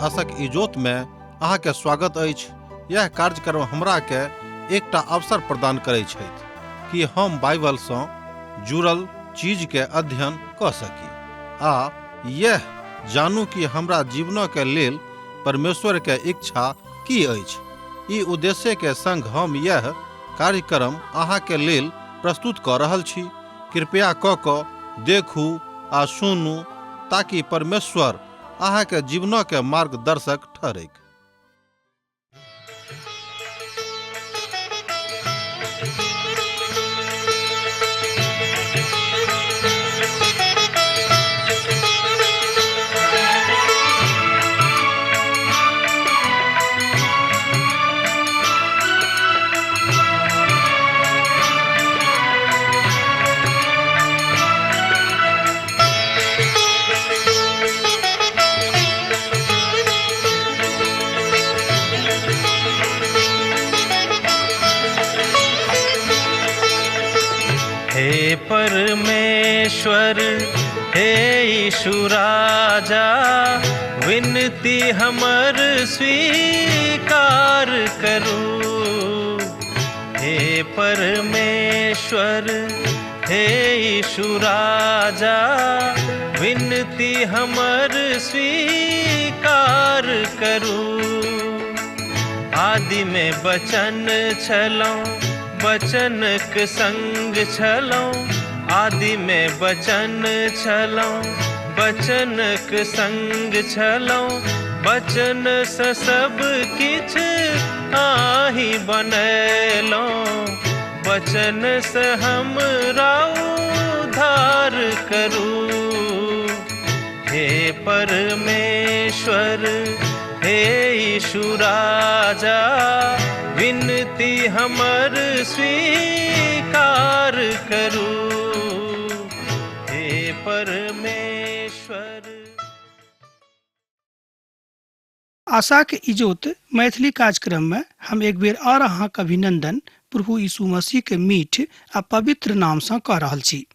आशक इजोत में अहाँ के स्वागत अछि। यह कार्यक्रम हमरा के एकटा अवसर प्रदान करै छथि कि हम बाइबल सँ जुड़ल चीज के अध्ययन कऽ सकी आ यह जानू कि हमरा जीवन के लेल परमेश्वर के इच्छा की अछि। ई उद्देश्य के संग हम यह कार्यक्रम अहाँ के लेल प्रस्तुत कऽ रहल छी। कृपया कऽ कऽ देखू आ सुनू ताकि परमेश्वर अहाँ के जीवन के मार्गदर्शक ठहरैक। हे परमेश्वर, हे यीशु राजा, विनती हमर स्वीकार करू। हे परमेश्वर, हे यीशु राजा, विनती हमर स्वीकार करू। आदि में बचन छलौं, बचनक संग छलौं। आदि में बचन छलौं, बचनक संग छलौं। बचन से सब किछ आही बनेलौं। बचन से हमरा उद्धार करू। हे परमेश्वर, हे यीशु राजा, विनती हमर स्वीकार करू। हे परमेश्वर। आशाक इजोत मैथिली कार्यक्रम में हम एक बेर और अहाँक अभिनंदन प्रभु यीशु मसीह के मीठ आ पवित्र नाम सँ कऽ रहल छी।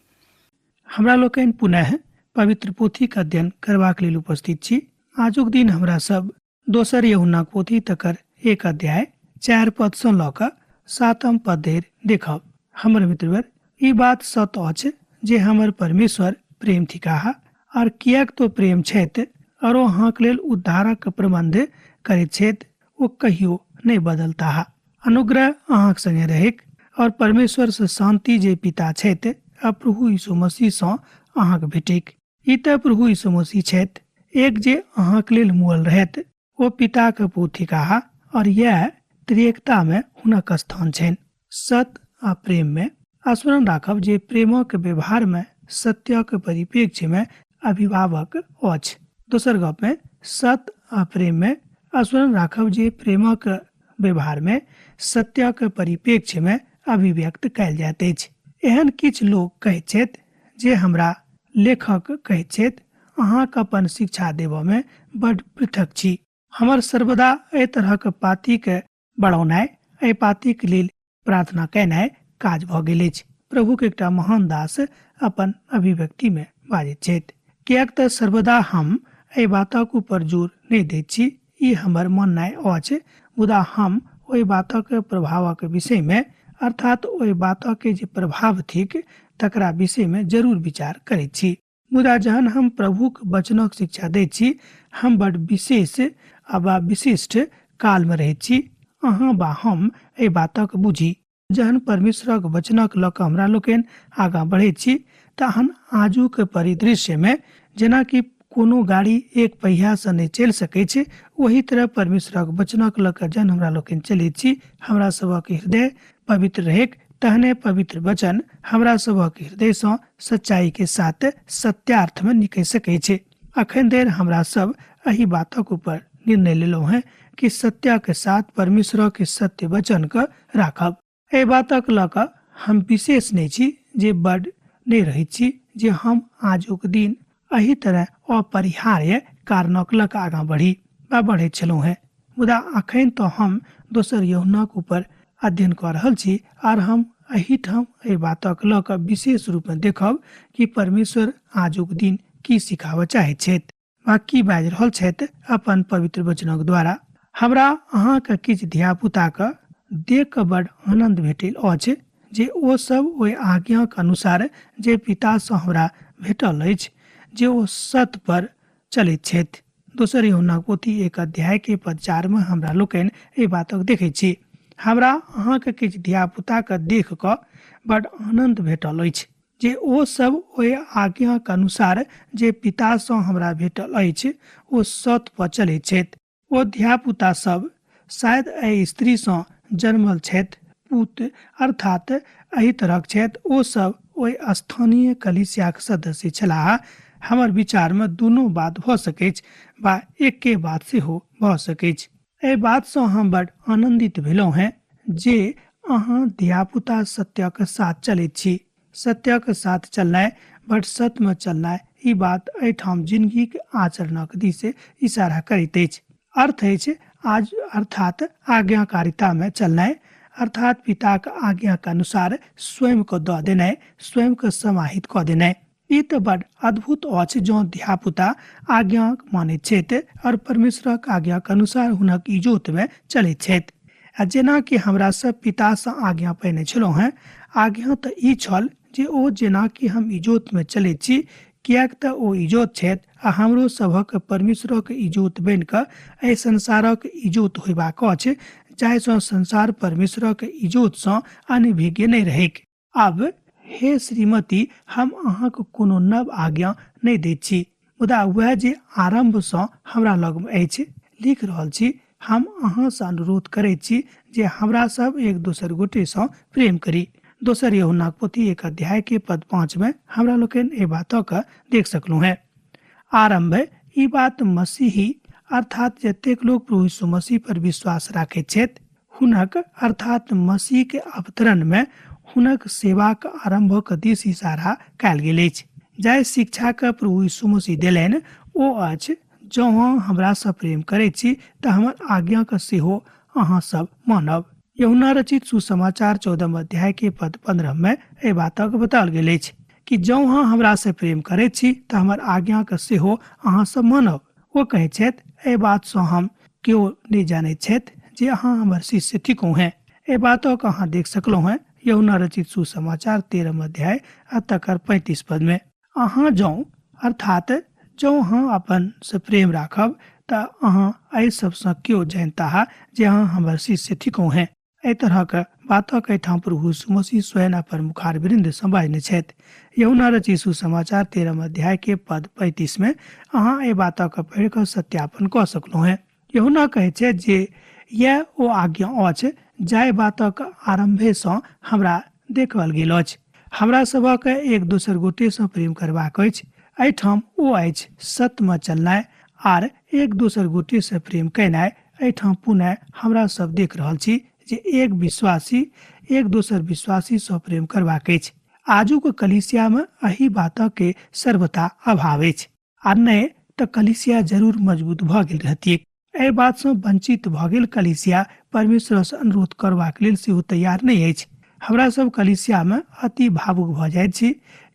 हमरा लोकनि पुनः पवित्र पोथीक अध्ययन करबाक लेल उपस्थित छी। आजुक दिन हमरा सब दोसर यूहन्नाक पोथी तकर 1 अध्याय 4 पद सँ लऽ कऽ 7 पद धरि देखब। हमर मित्रवर, ई बात सत्य अछि जे हमर परमेश्वर प्रेम थिकाह, और किएक तो प्रेम छथि और अहाँक लेल उद्धारक प्रबंध करैत छथि, ओ कहियो नहि बदलताह। अनुग्रह अहाँक संगे रहैक और परमेश्वर से शांति जे पिता छथि आ प्रभु यीशु मसीह सँ अहाँक भेटैक। ई तऽ प्रभु यीशु मसीह छथि, एक जे अहाँक लेल मुअल रहैत, ओ पिताक पुत्र थिकाह और यैह त्रिएकता में हुनक स्थान छनि। सत्य आ प्रेम में स्मरण राखब जे प्रेमक व्यवहार में सत्यक परिप्रेक्ष्य में अभिभावक अछि। दोसर गप में सत्य आ प्रेम में स्मरण राखब जे प्रेमक व्यवहार में सत्यक परिप्रेक्ष्य में अभिव्यक्त कयल जाइत अछि। एहन किछु लोक कहैत छथि जे हमरा लेखक कहैत छथि, अहाँक अपन शिक्षा देबऽ में बड पृथक छी। हमर सर्वदा एहि तरहक पातीके बढ़ौनाइ, एहि पातीक लेल प्रार्थना केनाइ काज भऽ गेल अछि। प्रभुक एकटा महान दास अपन अभिव्यक्ति में बाजैत छथि, किएक तऽ सर्वदा हम एहि बातक ऊपर जोर नहि दैत छी, ई हमर माननाइ अछि, मुदा हम ओहि बातक प्रभावक विषय में, अर्थात ओहि बातक जे प्रभाव थिक तकरा विषय में जरूर विचार करैत छी। मुदा जहन हम प्रभुक वचनक शिक्षा दैत छी, हम बड विशेष आ वा विशिष्ट काल में रहैत छी। अहाँ वा हम एहि बातक बुझी। जहन परमेश्वरक वचनक लऽ कऽ हमरा लोकनि आगाँ बढ़ैत छी, तहन आजुक परिदृश्य में जेनाकि कोनो गाड़ी एक पहिया सँ नहि चलि सकैत छै, ओही तरह परमेश्वरक वचनक लऽ कऽ जहन हमरा लोकनि चलैत छी, हमरा सभक हृदय पवित्र रहैक, तहने पवित्र वचन हमरा सभक हृदय सँ सच्चाई के साथ सत्यार्थ में निकलि सकै छै। अखन धरि हमरा सब एहि बातक ऊपर निर्णय लेलहुँ हेँ कि सत्य के साथ परमेश्वर के सत्य वचन के राखब। एहि बातक लऽ कऽ हम विशेष नहि छी जे बड नहि रहैत छी जे हम आजुक दिन एहि तरह अपरिहार्य कारणक लऽ कऽ आगाँ बढ़ी वा बढ़ैत छलहुँ हेँ। मुदा अखन तऽ हम दोसर यूहन्नाक ऊपर अध्ययन कऽ रहल छी आर हम एहिठाम एहि बातक लऽ कऽ विशेष रूपमे देखब कि परमेश्वर आजुक दिन की सिखाबऽ चाहैत छथि। वा की बाजि रहल छथि अपन पवित्र वचनक द्वारा। हमरा अहाँके किछु धियापुताके देख कऽ बड आनन्द भेटल अछि जे ओ सब ओहि आज्ञाक अनुसार जे पितासँ हमरा भेटल अछि जे ओ सत्य पर चलैत छथि। दोसर यूहन्नाक पोथी 1 अध्याय के पद 4 मे हमरा लोकनि एहि बातक देखैत छी। हमरा अहाँके किछु धियापुताके देख कऽ बड आनन्द भेटल अछि जे ओ सब ओहि आज्ञाक अनुसार जे पितासँ हमरा भेटल अछि ओ सत्य पर चलैत छथि। ओ धियापुता सब शायद एहि स्त्रीसँ जन्मल छथि, पूत अर्थात एहि तरहक छथि। ओ सब ओहि स्थानीय कलीसियाक सदस्य छलाह। हमर विचारमे दुनू बात भऽ सकैछ वा एके बात सेहो भऽ सकैछ। एहि बातसँ हम बड आनन्दित भेलहुँ हेँ जे अहाँ धियापुता सत्यक साथ चलैत छी। सत्यक साथ चलनाइ बड सत्यमे चलनाइ ई बात एहिठाम जिनगीक आचरणक दिस इशारा करैत अछि। अर्थ अछि आज अर्थात आज्ञाकारितामे चलनाइ, अर्थात पिताक आज्ञाक अनुसार स्वयं कऽ दऽ देनाइ, स्वयं कऽ समाहित कऽ देनाइ। ई तऽ बड अद्भुत अछि जँ धियापुता आज्ञा मानैत छथि और परमेश्वरक आज्ञाक अनुसार हुनक इजोतमे चलैत छथि। आ जेनाकि हमरा सब पितासँ आज्ञा पहिने छलहुँ हेँ, आज्ञा तऽ ई छल जे ओ जेनाकि हम इजोतमे चलैत छी, किएक तऽ ओ इजोत छथि आ हमरो सभक परमेश्वरक इजोत बनि कऽ एहि संसारक इजोत होयबाक अछि, जाहिसँ संसार परमेश्वरक इजोतसँ अनभिज्ञ नहि रहैक। आब हे श्रीमती, हम अहाँक कोनो नव आज्ञा नहि दैत छी, मुदा वएह जे आरम्भसँ हमरा लगमे अछि लिख रहल छी। हम अहाँसँ अनुरोध करैत छी जे हमरा सब एक दोसर गोटेसँ प्रेम करी। दोसर यूहन्नाक पोथी 1 अध्याय के पद 5 में हमरा लोकनि एहि बातक देख सकलहुँ हेँ। आरम्भ ई बात मसीही अर्थात जतेक लोक प्रभु यीशु मसीह पर विश्वास राखैत छथि हुनक अर्थात मसीह के अवतरण में हुनक सेवाक आरम्भक दिस इशारा कयल गेल अछि। जाहि शिक्षाक प्रभु यीशु मसीह देलनि ओ अछि, जँ अहाँ हमरासँ प्रेम करैत छी तऽ हमर आज्ञाक सेहो अहाँ सब मानब। यूहन्ना रचित सुसमाचार 14 अध्याय के पद 15 में एहि बातक बताओल गेल अछि कि जँ अहाँ हमरासँ प्रेम करैत छी तऽ हमर आज्ञाक सेहो अहाँ सब मानब। ओ कहैत छथि, एहि बातसँ हम केओ नहि जानैत छथि जे अहाँ हमर शिष्य थिकहुँ हेँ। एहि बातक अहाँ देख सकलहुँ हेँ यूहन्ना रचित सुसमाचार 13 अध्याय आ तकर 35 पद में। अहाँ जँ अर्थात जँ अहाँ अपन से प्रेम राखब तऽ अहाँ एहि सबसँ केओ जानताह जे अहाँ हमर शिष्य थिकहुँ हेँ। एहि तरहक बातक एहिठाम प्रभु यीशु मसीह स्वयं अपन मुखार वृन्द सँ बाजने छथि। यूहन्ना रचित सुसमाचार 13 अध्याय के पद 35 में अहाँ एहि बातक पढ़ि कऽ सत्यापन कऽ सकलहुँ हेँ। यूहन्ना कहैत छथि जे यैह ओ आज्ञा अछि जाहि बातक आरम्भे सँ हमरा देखल गेल अछि। हमरा सभक एक दोसर गोटे सँ प्रेम करबाक अछि। एहिठाम ओ अछि सत्यमे चलनाइ आर एक दोसर गोटे सँ प्रेम केनाइ। एहिठाम पुनः हमरा सब देख रहल छी जे एक विश्वासी एक दोसर विश्वासी सँ प्रेम करबाक अछि। आजुक कलीसिया मे एहि बातक के सर्वथा अभाव अछि। आ नहि तऽ कलीसिया जरूर मजबूत भऽ गेल रहतिक। एहि बात सँ वंचित भऽ गेल कलीसिया परमेश्वरसँ अनुरोध करबाक लेल सेहो तैयार नहि अछि। हमरा सब कलीसिया मे अति भावुक भऽ जाइत छी,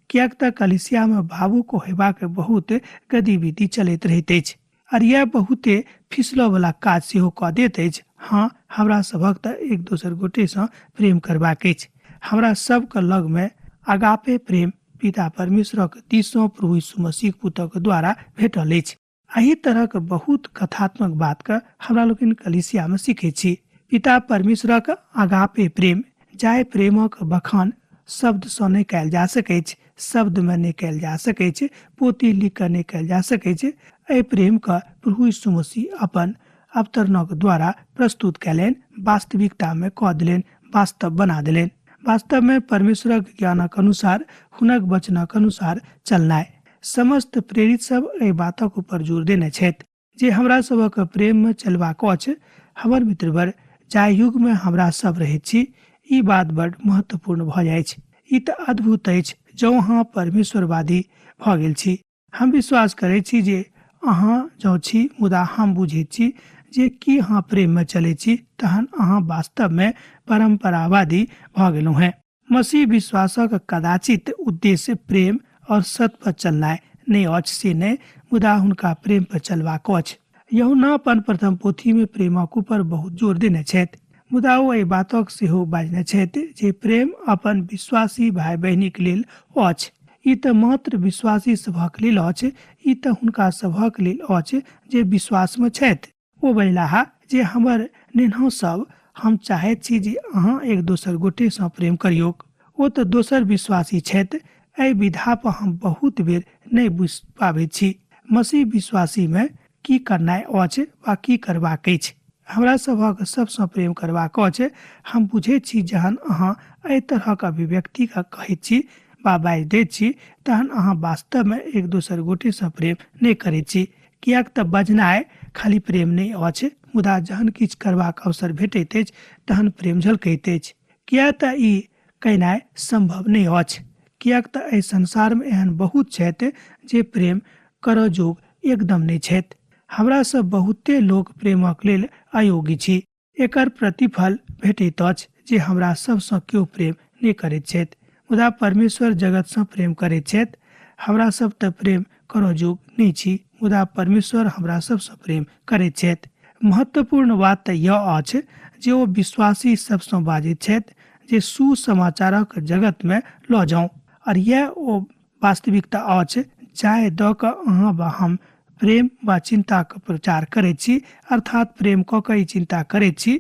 किएक तऽ कलीसिया मे भावुक होयबाक बहुत गतिविधि चलैत रहैत अछि। आर यैह बहुते फिसलऽ वला काज सेहो कऽ दैत अछि। हँ, हमरा सभक तऽ एक दोसर गोटे सँ प्रेम करबाक अछि। हमरा सबके लग मे अगापे प्रेम पिता परमेश्वरक दिस सँ प्रभु यीशु मसीहक पुतक द्वारा भेटल अछि। एहि तरहक बहुत कथात्मक बात के हमरा लोकनि कलीसिया मे सीखैत छी। पिता परमेश्वरक अगापे प्रेम, जाहि प्रेमक बखान शब्द सँ नहि कयल जा सकैछ, शब्द मे नहि कयल जा सकैछ, पोथी लिख कऽ नहि कयल जा सकैछ, एहि प्रेम के प्रभु यीशु मसीह अपन अवतरणक द्वारा प्रस्तुत कयलनि, वास्तविकता मे कऽ देलनि, वास्तव बना देलनि। वास्तव मे परमेश्वरक ज्ञानक अनुसार हुनक वचनक अनुसार चलनाइ। समस्त प्रेरित सब एहि बातक ऊपर जोर देने छथि जे हमरा सभक प्रेम मे चलबाक अछि। हमर मित्रवर, जाहि युग मे हमरा सब रहैत छी ई बात बड महत्वपूर्ण भऽ जाइछ। ई तऽ अद्भुत अछि जँ अहाँ परमेश्वरवादी भऽ गेल छी। हम विश्वास करैत छी जे अहाँ जँ छी, मुदा हम बुझैत छी जे की अहाँ प्रेम मे चलैत छी तहन अहाँ वास्तव मे परंपरावादी भऽ गेलहुँ हेँ। मसीह विश्वासक कदाचित उद्देश्य प्रेम और सत्य पर चलनाइ नहि अछि से नहि, मुदा हुनका प्रेम पर चलबाक अछि। यूहन्ना अपन प्रथम पोथी में प्रेमक ऊपर बहुत जोर देने छथि, मुदा ओ एहि बातक सेहो बाजने छथि जे प्रेम अपन विश्वासी भाय बहिनीक लेल अछि। ई तऽ मात्र विश्वासी सभक लेल अछि, ई तऽ हुनका सभक लेल अछि जे विश्वास में छथि। ओ बजलाह जे हमर नेन्हा सब, हम चाहैत छी जे अहाँ एक दोसर गोटे सँ प्रेम करियौक। ओ तऽ दोसर विश्वासी छथि। एहि विधा पर हम बहुत बेर नहि बुझि पाबैत छी मसीह विश्वासी में की करनाइ अछि वा की करबाक अछि। हमरा सभक सबसँ प्रेम करबाक अछि। हम बुझैत छी जहन अहाँ एहि तरहक अभिव्यक्ति के कहैत छी वा बाजि दैत छी तहन अहाँ वास्तव में एक दोसर गोटे सँ प्रेम नहि करैत छी, किएक तऽ बजनाइ खाली प्रेम नहि अछि, मुदा जहन किछु करबाक अवसर भेटैत अछि तहन प्रेम झलकैत अछि। किएक तऽ ई कयनाइ सम्भव नहि अछि, किएक तऽ एहि संसार में एहन बहुत छथि जे प्रेम करऽ जोग एकदम नहि छथि। हमरा सब बहुते लोक प्रेमक लेल अयोग्य छी। एकर प्रतिफल भेटैत अछि जे हमरा सबसँ केओ प्रेम नहि करैत छथि, मुदा परमेश्वर जगतसँ प्रेम करैत छथि। हमरा सब तऽ प्रेम करऽ जोग नहि छी, मुदा परमेश्वर हमरा सबसँ प्रेम करैत छथि। महत्वपूर्ण बात तऽ यह अछि जे ओ विश्वासी सबसँ बाजैत छथि जे सुसमाचारक जगतमे लऽ जाउ, आओर यैह ओ वास्तविकता अछि जाहि दऽ कऽ अहाँ वा हम प्रेम वा चिन्ताक प्रचार करैत छी, अर्थात प्रेम कऽ कऽ ई चिन्ता करैत छी,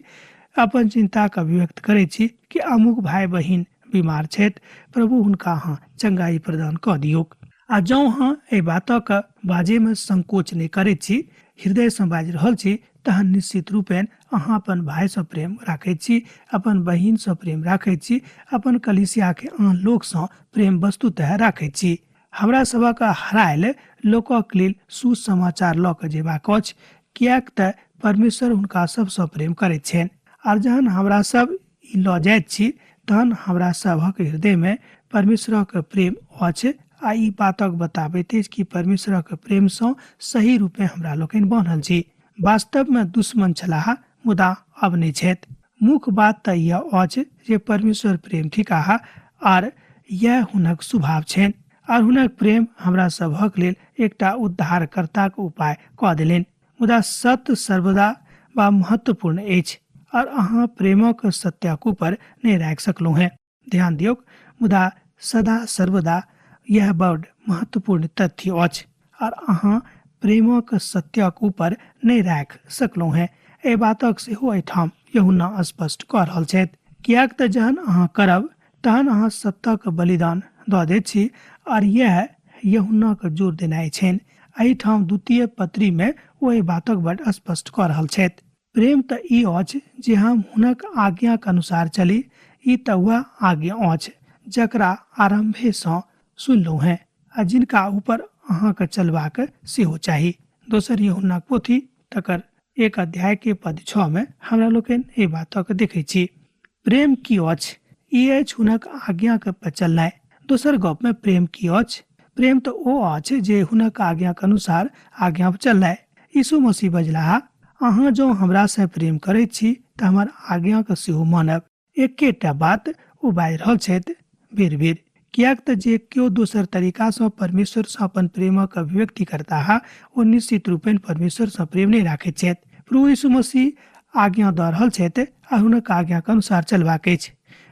अपन चिन्ताके अभिव्यक्त करैत छी कि अमुक भाय बहिन बीमार छथि, प्रभु हुनका अहाँ चंगाई प्रदान कऽ दियौक। आ जँ अहाँ एहि बातक बाजैमे संकोच नहि करैत छी, हृदयसँ बाजि रहल छी, तहन निश्चित रूपेण अहाँ अपन भायसँ प्रेम राखैत छी, अपन बहिनसँ प्रेम राखैत छी, अपन कलीसियाके आन लोकसँ प्रेम वस्तुतः राखैत छी। हमरा सभक हरायल लोकक लेल सुसमाचार लऽ कऽ जेबाक अछि, किएक तऽ परमेश्वर हुनका सभसँ प्रेम करैत छनि। आर जहन हमरा सब ई लऽ जाइत छी तहन हमरा सभक हृदयमे परमेश्वरक प्रेम अछि, आ ई बातक बताबैत अछि कि परमेश्वरक प्रेमसँ सही रूपे हमरा लोकनि बान्हल छी। वास्तवमे दुश्मन छलाह, मुदा अब नहि छथि। मुख्य बात तऽ यह अछि जे परमेश्वर प्रेम थिकाह, आर यैह हुनक स्वभाव छनि, आर हुनक प्रेम हमरा सभक लेल एकटा उद्धारकर्ताक उपाय कऽ देलनि। मुदा सत्य सर्वदा वा महत्वपूर्ण अछि, और अहाँ प्रेमक सत्यक ऊपर नहि राखि सकलहुँ हेँ। ध्यान दियौक, मुदा सदा सर्वदा यह बड महत्वपूर्ण तथ्य अछि, और अहाँ प्रेमक सत्यक ऊपर नहि राखि सकलहुँ हेँ। एहि बातक सेहो एहिठाम यूहन्ना स्पष्ट कऽ रहल छथि, किएक तऽ जहन अहाँ करब तहन अहाँ सत्यक बलिदान दऽ दैत छी, और यैह यूहन्नाक जोर देनाइ छनि। एहिठाम द्वितीय पत्री में ओ एहि बातक बड स्पष्ट कऽ रहल छथि। प्रेम तऽ ई अछि जे हम हुनक आज्ञाक अनुसार चली। ई तऽ वएह आज्ञा अछि जकरा आरम्भे सँ सुनलहुँ हेँ, आ जिनका ऊपर अहाँके चलबाक सेहो चाही। दोसर यूहन्नाक पोथी तकर 1 अध्याय के पद 6 में हमरा लोकनि एहि बातक देखै छी। प्रेम की अछि? ई अछि हुनक आज्ञाक पर चलनाइ। दोसर गप में प्रेम की अछि? प्रेम तऽ ओ अछि जे हुनक आज्ञाक अनुसार आज्ञा पर चलनाइ। यीशु मसीह बजलाह, अहाँ जँ हमरा से प्रेम करैत छी तऽ हमर आज्ञाक सेहो मानब। एकेटा बात ओ बाजि रहल छथि बेर बेर, किएक तऽ जे केओ दोसर तरीकासँ परमेश्वरसँ अपन प्रेमक अभिव्यक्ति करताह ओ निश्चित रूपेण परमेश्वरसँ प्रेम नहि राखैत छथि। प्रभु यीशु मसीह आज्ञा दऽ रहल छथि आ हुनक आज्ञाक अनुसार चलबाक अछि।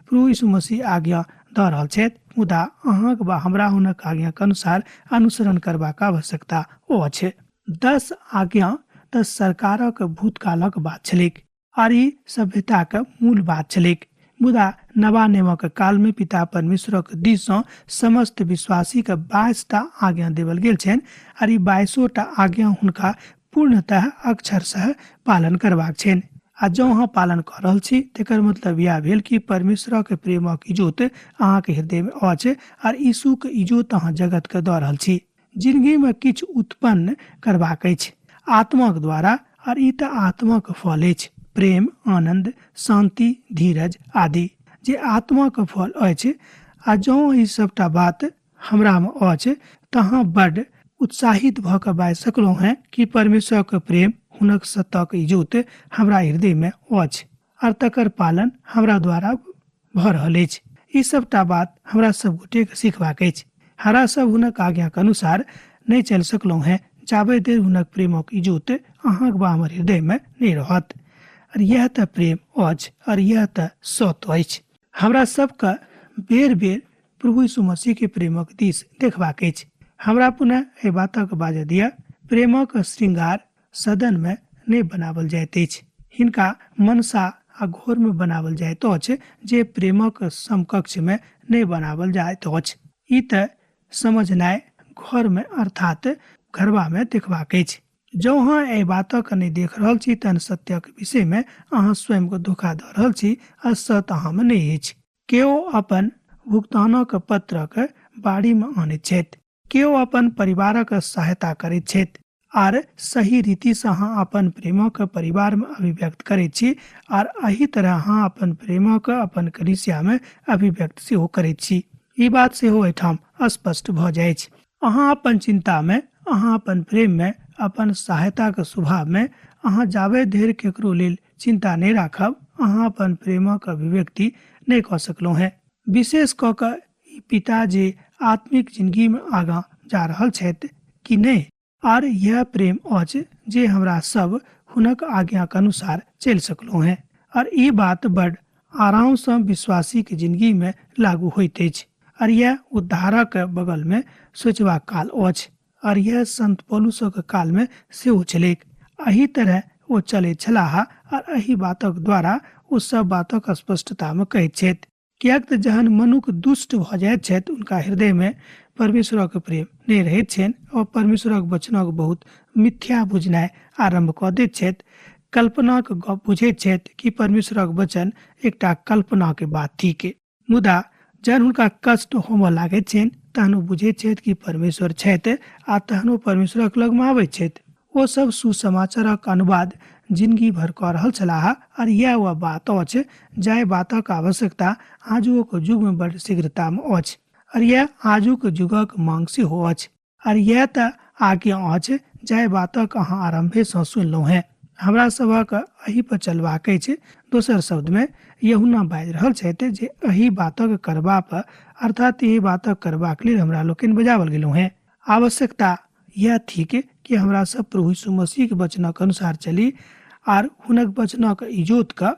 प्रभु यीशु मसीह आज्ञा दऽ रहल छथि, मुदा अहाँक वा हमरा हुनक आज्ञाक अनुसार अनुसरण करबाक आवश्यकता ओ अछि। 10 आज्ञा तऽ सरकारक भूतकालक बात छलैक आर ई सभ्यताक मूल बात छलैक, मुदा नवा नियमक कालमे पिता परमेश्वरक दिससँ समस्त विश्वासीके 22टा आज्ञा देवल गेल छनि, आर ई 22टा आज्ञा हुनका पूर्णतः अक्षरशः पालन करबाक छनि। आ जँ अहाँ पालन कऽ रहल छी तकर मतलब इएह भेल कि परमेश्वरक प्रेमक इजोत अहाँके हृदयमे अछि आर यीशुक इजोत अहाँ जगतके दऽ रहल छी। जिंदगीमे किछु उत्पन्न करबाक अछि आत्माक द्वारा, आर ई तऽ आत्माक फल अछि, प्रेम, आनंद, शांति, धीरज आदि जे आत्माक फल अछि। आ जँ ई सबटा बात हमरामे अछि तऽ अहाँ बड्ड उत्साहित भऽ कऽ बाजि सकलहुँ हेँ कि परमेश्वरक प्रेम, हुनक सतक इजोत हमरा हृदयमे अछि आर तकर पालन हमरा द्वारा भऽ रहल अछि। ई सबटा बात हमरा सब गोटेके सीखबाक अछि। हमरा सब हुनक आज्ञाक अनुसार नहि चलि सकलहुँ हेँ जाबे देर हुनक प्रेमक इजोत अहाँक बा हमर हृदयमे नहि रहत। आओर इएह तऽ प्रेम अछि आओर इएह तऽ सत्य अछि। हमरा सबके बेर बेर प्रभु यीशु मसीह के प्रेमक दिस देखबाक अछि। हमरा पुनः एहि बातक बाजऽ दिअ, प्रेमक श्रृंगार सदनमे नहि बनाओल जाइत अछि, हिनका मनसा आ घोरमे बनाओल जाइत अछि जे प्रेमक समकक्षमे नहि बनाओल जाइत अछि। ई तऽ समझनाइ घरमे अर्थात घरबामे देखबाक अछि। जँ अहाँ एहि बातक नहि देख रहल छी तहन सत्यक विषयमे अहाँ स्वयंके धोखा दऽ रहल छी आ सत्य अहाँमे नहि अछि। केओ अपन भुगतानक पत्रक बाड़ीमे अनैत छथि, केओ अपन परिवारक सहायता करैत छथि आर सही रीतिसँ अहाँ अपन प्रेमक परिवारमे अभिव्यक्त करैत छी आर एहि तरह अहाँ अपन प्रेमक अपन कलीसियामे अभिव्यक्त सेहो करैत छी। ई बात सेहो एहिठाम स्पष्ट भऽ जाइछ। अहाँ अपन चिन्तामे, अहाँ अपन प्रेममे, अपन सहायताक स्वभावमे अहाँ जाबे धरि केकरो लेल चिन्ता नहि राखब, अहाँ अपन प्रेमक अभिव्यक्ति नहि कऽ सकलहुँ हेँ। विशेष कऽ कऽ ई पिता जे आत्मिक जिनगीमे आगाँ जा रहल छथि कि नहि? आर यैह प्रेम अछि जे हमरा सब हुनक आज्ञाक अनुसार चलि सकलहुँ हेँ। आर ई बात बड आरामसँ विश्वासीक जिनगीमे लागू होइत अछि। आर यैह उद्धारक बगलमे सोचबाक काल अछि। आर यैह संत पौलुसक कालमे सेहो छलैक। एहि तरह ओ चलैत छलाह आर एहि बातक द्वारा ओ सब बातक स्पष्टतामे कहैत छथि। किएक तऽ जहन मनुख दुष्ट भऽ जाइत छथि हुनका हृदयमे परमेश्वरक प्रेम नहि रहैत छनि और परमेश्वरक वचनक बहुत मिथ्या बुझनाइ आरम्भ कऽ दैत छथि। कल्पनाक गप बुझैत छथि कि परमेश्वरक वचन एकटा कल्पनाके बात थिक। मुदा जहन हुनका कष्ट होमऽ लागैत छनि तहन ओ बुझैत छथि कि परमेश्वर छथि आ तहन ओ परमेश्वरक लगमे आबैत छथि। ओ सब सुसमाचारक अनुवाद जिनगी भर कऽ रहल छलाह आर इएह ओ बात अछि जाहि बातक आवश्यकता आजुक युगमे बड़ शीघ्रतामे अछि आर इएह आजुक युगक मांग सेहो अछि आर इएह तऽ आज्ञा अछि जाहि बातक अहाँ आरम्भेसँ सुनलहुँ हेँ। हमरा सभक एहि पर चलबाक अछि। दोसर शब्दमे यहुना बाजि रहल छथि जे एहि बातक करबा पर अर्थात एहि बातक करबाक लेल हमरा लोकनि बजाओल गेलहुँ हेँ। आवश्यकता यह थिक कि हमरा सब प्रभु यीशु मसीहके वचनक अनुसार चली आर हुनक वचनक इजोतके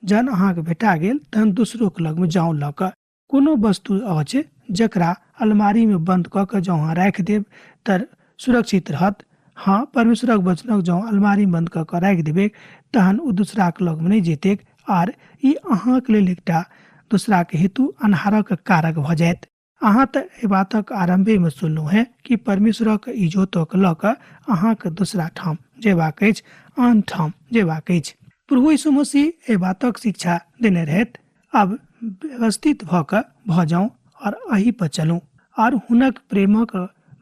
जहन अहाँके भेटा गेल तहन दोसरोके लगमे जाउ लऽ कऽ। कोनो वस्तु अछि जकरा अलमारीमे बन्द कऽ कऽ जँ अहाँ राखि देब तऽ सुरक्षित रहत। हँ, परमेश्वरक वचनक जँ अलमारीमे बन्द कऽ कऽ राखि देबै तहन ओ दोसराके लगमे नहि जेतैक आर ई अहाँके लेल एकटा दोसराके हेतु अन्हारक कारक भऽ जायत। अहाँ तऽ एहि बातक आरम्भेमे सुनलहुँ हेँ कि परमेश्वरक इजोतक लऽ कऽ अहाँके दोसरा ठाम जेबाक अछि, आन ठाम जेबाक अछि। प्रभु यीशु मसीह एहि बातक शिक्षा देने रहथि। आब व्यवस्थित भऽ कऽ भऽ जाउ आओर एहि पर चलू आओर हुनक प्रेमक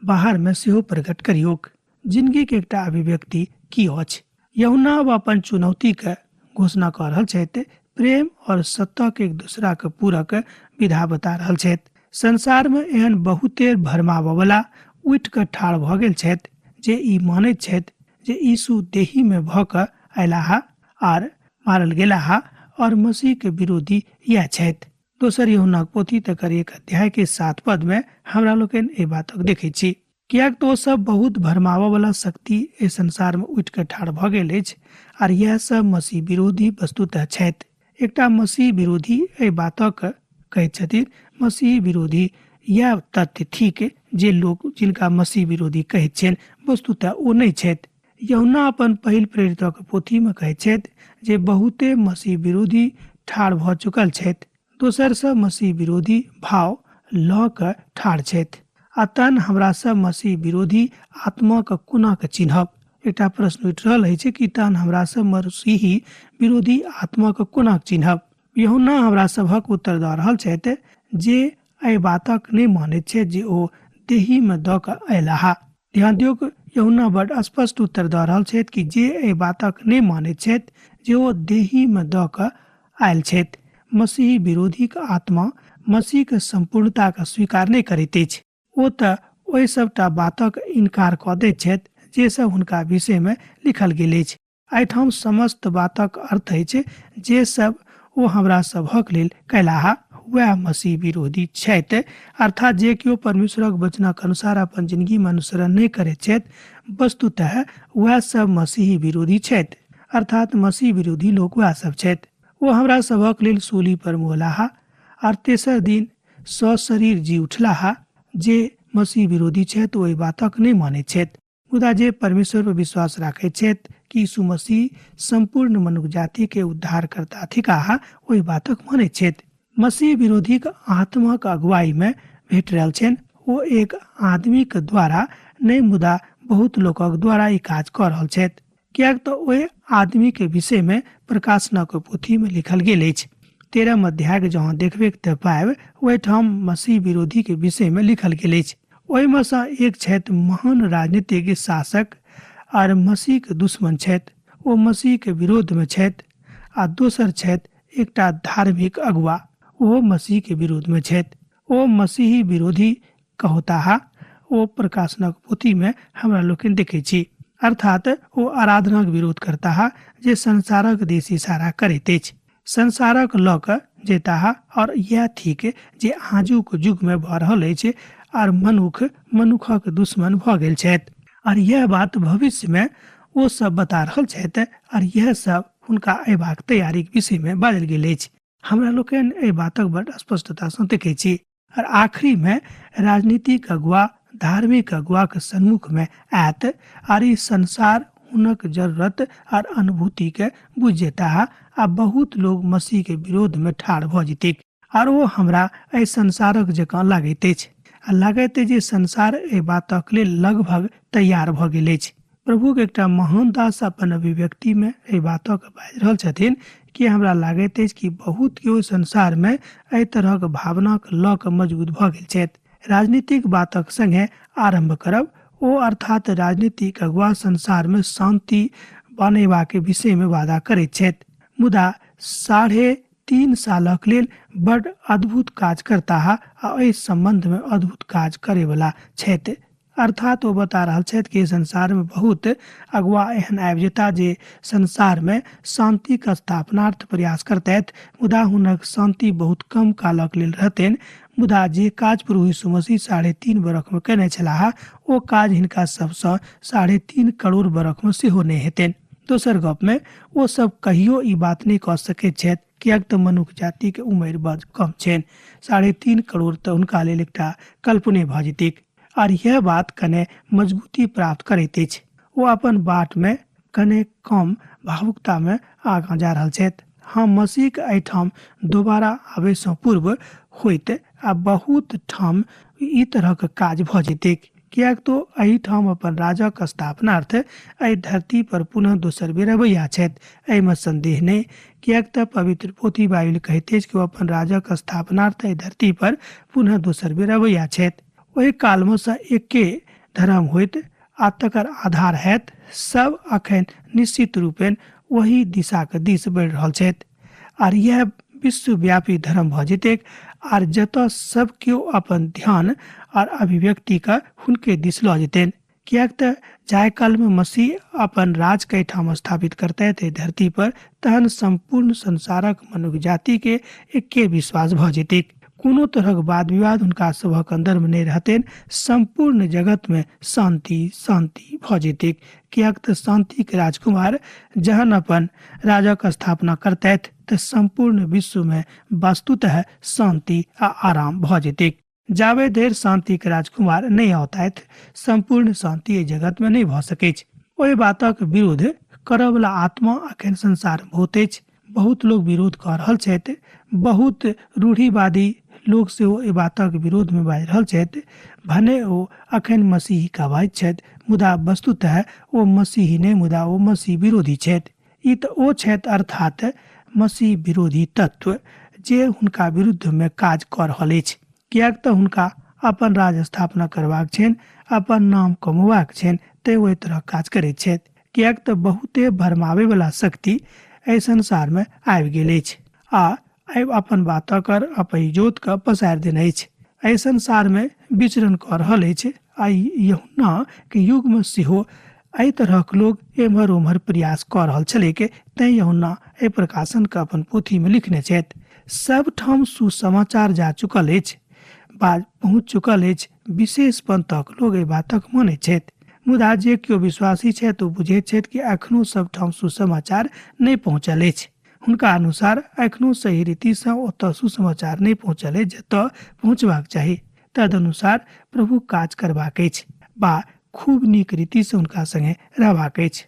बाहरमे सेहो प्रकट करियौक। जिनगीके एकटा अभिव्यक्ति की अछि? यहुना अब अपन चुनौतीके घोषणा कऽ रहल छथि। प्रेम और सत्यक एक दूसराके पूरक विधा बता रहल छथि। संसारमे एहन बहुते भरमाबयवला उठि कऽ ठाढ़ भऽ गेल छथि जे ई मानैत छथि जे यीशु देहीमे भऽ कऽ अयलाह आर मारल गेलाह और मसीहके विरोधी इएह छथि। दोसर यूहन्नाक पोथी तकर 1 अध्याय के 7 पद में हमरा लोकनि एहि बातक देखै छी। किएक तऽ ओ सब बहुत भरमाबयवला शक्ति एहि संसार में उठि कऽ ठाढ़ भऽ गेल अछि आर इएह सब मसीह विरोधी वस्तुतः छथि। एकटा मसीह विरोधी एहि बातक कहैत छथिन, मसीह विरोधी इएह तथ्य थिक जे लोक जिनका मसीह विरोधी कहैत छनि वस्तुतः ओ नहि छथि। यूहन्ना अपन पहिल प्रेरितक पोथीमे कहैत छथि जे बहुते मसीह विरोधी ठाढ़ भऽ चुकल छथि। दोसर सब मसीह विरोधी भाव लऽ कऽ ठाढ़ छथि। आ तहन हमरा सब मसीह विरोधी आत्माके कोना कऽ चिन्हब? एकटा प्रश्न उठि रहल अछि कि तहन हमरा सब मसीही विरोधी आत्माके कोना कऽ चिन्हब? यूहन्ना हमरा सभक उत्तर दऽ रहल छथि जे एहि बातक नहि मानैत छथि जे ओ देहीमे दऽ कऽ अयलाह। ध्यान दियौक, यूहन्ना बड स्पष्ट उत्तर दऽ रहल छथि कि जे एहि बातक नहि मानैत छथि जे ओ देहीमे दऽ कऽ आयल छथि। मसीही विरोधीक आत्मा मसीहक सम्पूर्णताके स्वीकार नहि करैत अछि। ओ तऽ ओहि सबटा बातक इनकार कऽ दैत छथि जे सब हुनका विषयमे लिखल गेल अछि। एहिठाम समस्त बातक अर्थ अछि जे सब ओ हमरा सभक लेल कयलाह वएह मसीह विरोधी छथि। अर्थात जे केओ परमेश्वरक वचनक अनुसार अपन जिंदगीमे अनुसरण नहि करैत छथि, वस्तुतः वएह सब मसीही विरोधी छथि। अर्थात मसीह विरोधी लोक वएह सब छथि। ओ हमरा सभक लेल सूली पर मोलाहा आर तेसर दिन सशरीर जी उठलाहा। जे मसीह विरोधी छथि ओहि बातक नहि मानैत छथि, मुदा जे परमेश्वर पर विश्वास राखैत छथि कि यीशु मसीह सम्पूर्ण मनुख जाति के उद्धारकर्ता थिकाह, ओहि बातक मानैत छथि। मसीह विरोधीक आत्माक अगुवाई में भेट रहल छनि। ओ एक आदमीक द्वारा नहि, मुदा बहुत लोकक द्वारा ई काज कऽ रहल छथि, किएक तऽ ओहि आदमी के विषय में प्रकाशनक पोथी में लिखल गेल अछि। 13 अध्याय के जहाँ देखबे तऽ पायब, ओहिठाम मसीह विरोधी के विषय में लिखल गेल अछि। ओहिमे सँ एक छथि महान राजनीतिक शासक आर मसीह के दुश्मन छथि, ओ मसीह के विरोध में छथि, आ दोसर छथि एकटा धार्मिक अगुआ, ओहो मसीह के विरोध में छथि, ओ मसीही विरोधी कहताह। ओ प्रकाशनक पोथी में हमरा लोकनि देखै छी। अर्थात ओ आराधनाक विरोध करताह जे संसारक दिस इशारा करैत अछि, संसारक लऽ कऽ जेताह। और इएह थिक जे आजुक युग में भऽ रहल अछि, आर मनुख मनुखक दुश्मन भऽ गेल छथि। और यह बात भविष्य में ओ सब बता रहल छथि, और यह सब हुनका अयबाक तैयारीक विषय में बाजल गेल अछि। हमरा लोकनि एहि बातक बड स्पष्टता सँ देखै छी। और आखिरी में राजनीतिक अगुआ धार्मिक अगुआ के सन्मुख में आयत, आर ई संसार हुनक जरूरत और अनुभूति के बुझि जेताह, आ बहुत लोग मसीह के विरोध में ठाढ़ भऽ जेतीक। आर ओ हमरा एहि संसारक जकाँ लागैत अछि, आ लागैत अछि जे संसार एहि बातक लेल लगभग तैयार भऽ गेल अछि। प्रभुक एकटा महान दास अपन अभिव्यक्ति में एहि बातक बाजि रहल छथिन कि हमरा लागैत अछि कि बहुत केओ संसार में एहि तरहक भावनाक लऽ कऽ मजबूत भऽ गेल छथि। राजनीतिक बातक संगे आरंभ करब, ओ अर्थात राजनीतिक अगुआ संसार में शांति बनेबाक विषय में वादा करैत छथि, मुदा 3.5 सालक लेल बड अद्भुत काज करताह आ एहि संबंध में अद्भुत काज करैवला छथि। अर्थात ओ बता रहल छथि कि संसार में बहुत अगुआ एहन आबि जेता जे संसार में शांति के स्थापनार्थ प्रयास करतथि, मुदा हुनक शांति बहुत कम कालक लेल रहतनि। मुदा जे काज प्रभु यीशु मसीह 3.5 बरख में केने छलाह, ओ काज हिनका सबसँ 3.5 करोड़ बरख में सेहो नहि हेतनि। दोसर गप में ओ सब कहियो ई बात नहि कऽ सकैत छथि, किएक तऽ मनुख जाति के उमेर बड कम छनि। 3.5 करोड़ तऽ हुनका लेल एकटा कल्पने भऽ जेतैक। आर यह बात कने मजबूती प्राप्त करैत अछि। ओ अपन बाट में कने कम भावुकता में आगाँ जा रहल छथि। हाँ, मसीह के एहिठाम दोबारा आबै सँ पूर्व होइत आ बहुत ठाम ई तरहक काज भऽ जेतैक, किएक तो एहिठाम अपन राजक स्थापनार्थ एहि धरती पर पुनः दोसर बेर अबैया छथि, एहिमे संदेह नहि। किएक तऽ पवित्र पोथी बाइबिल कहैत अछि कि ओ अपन राजक स्थापनार्थ एहि धरती पर पुनः दोसर बेर अबैया छथि। ओहि कालमे सँ एके धर्म होइत आ तकर आधार हैत। सब अखन निश्चित रूपेण ओहि दिशाक दिस बढ़ि रहल छथि, आर यह विश्वव्यापी धर्म भऽ जेतैक, आर जतऽ सब केओ अपन ध्यान आर अभिव्यक्ति के हुनके दिस लऽ जेतनि। किएक तऽ जाहि कालमे मसीह अपन राज के एहिठाम स्थापित करतथि एहि धरती पर, तहन सम्पूर्ण संसारक मनुख जाति के एके विश्वास भऽ जेतैक। कोनो तरहक वाद विवाद हुनका सभक अंदर में नहि रहतनि। सम्पूर्ण जगत में शांति शांति भऽ जेतैक। किएक तऽ शांति के राजकुमार जहन अपन राजक स्थापना करतथि तऽ सम्पूर्ण विश्व में वस्तुतः शांति आ आराम भऽ जेतैक। जाबे धरि शांतिक राजकुमार नहि औतथि, सम्पूर्ण शांति एहि जगत में नहि भऽ सकैछ। ओहि बातक विरोध करऽवला आत्मा अखन संसार में बहुत अछि। बहुत लोग विरोध कऽ रहल छथि। बहुत रूढ़िवादी लोग सेहो एहि बातक विरोध में बाजि रहल छथि। भने ओ अखन मसीही कहबैत छथि, मुदा वस्तुतः ओ मसीही नहि, मुदा ओ मसीह विरोधी छथि। ई तऽ ओ छथि, अर्थात मसीह विरोधी तत्व जे हुनका विरुद्ध में काज कऽ रहल अछि। किएक तऽ हुनका अपन राज स्थापना करबाक छनि, अपन नाम कमौबाक छनि, तैं ओहि तरहक काज करैत छथि। किएक तऽ बहुते भरमाबै वला शक्ति एहि संसार में आबि गेल अछि आ आबि अपन बातक आओर अपन इजोत के पसारि देने अछि। एहि संसार में विचरण कऽ रहल अछि। आ यूहन्ना के युग में सेहो एहि तरहक लोग एम्हर ओम्हर प्रयास कऽ रहल छलैक, तैं यूहन्ना एहि प्रकाशन के अपन पोथी में लिखने छथि। सबठाम सुसमाचार जा चुकल अछि बा पहुँच चुकल अछि। विशेष पंथक लोक एहि बातक मानैत छथि, मुदा जे केओ विश्वासी छथि ओ बुझैत छथि कि एखनो सबठाम सुसमाचार नहि पहुँचल अछि। हुनका अनुसार एखनो सही रीतिसँ ओतऽ सुसमाचार नहि पहुँचल अछि जतऽ पहुँचबाक चाही। तदनुसार प्रभु काज करबाक अछि बा खूब नीक रीतिसँ हुनका संगे रहबाक अछि।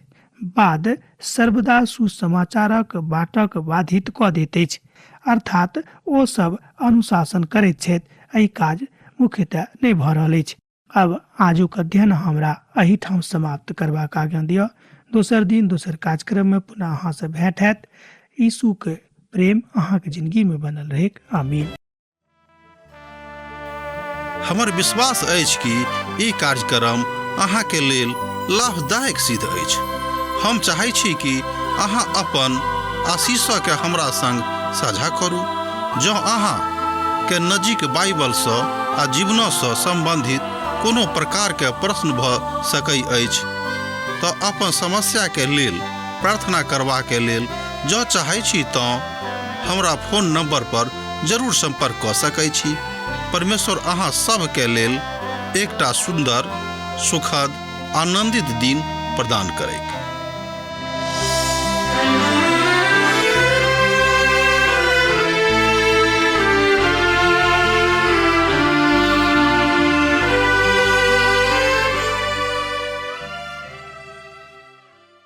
बाद सर्वदा सुसमाचारक बाटक बाधित कऽ दैत अछि, अर्थात ओ सब अनुशासन करैत छथि। एहि काज मुख्यतः नहि भऽ रहल अछि। आब आजुक अध्ययन हमरा एहिठाम समाप्त करबाक आज्ञा दिअ। दोसर दिन दोसर कार्यक्रम में पुनः अहाँसँ भेंट हैत। यीशुके प्रेम अहाँके जिंदगी में बनल रहेक। आमीन। हमर विश्वास अछि कि ई कार्यक्रम अहाँके लेल लाभदायक सिद्ध अछि। हम चाहै छी कि अहाँ अपन आशीषके हमरा संग साझा करू। जँ अहाँ के नजीक बाइबलसँ आ जीवनसँ सम्बन्धित कोनो प्रकारके प्रश्न भऽ सकै अछि तऽ अपन समस्याके लेल प्रार्थना करबाके लेल जँ चाहै छी तँ हमरा फोन नंबर पर जरूर संपर्क कऽ सकै छी। परमेश्वर अहाँ सभके लेल एकटा सुन्दर, सुखद, आनंदित दिन प्रदान करैक।